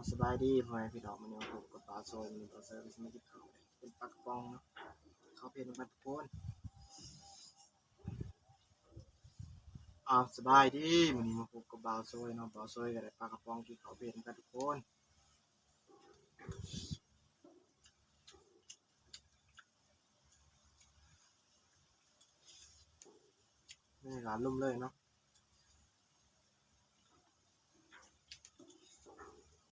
ສະບາຍດີພໍ່ແມ່ພີ່ນ້ອງ ມື້ນີ້ມາພົບກັບບ່າວໂຊຍ ມື້ນີ້ບ່າວໂຊຍກໍຊິມາກິນເຂົ້າເປັນປາກະປ໋ອງເນາະ ເຂົ້າເພນນຳກັນທຸກຄົນ. ອ້າວ ສະບາຍດີ ມື້ນີ້ມາພົບກັບບ່າວໂຊຍເນາະ ບ່າວໂຊຍກໍໄດ້ປາກະປ໋ອງ ກິນເຂົ້າເພນນຳກັນທຸກຄົນ. ບັນຍາກາດລົມເລີຍເນາະ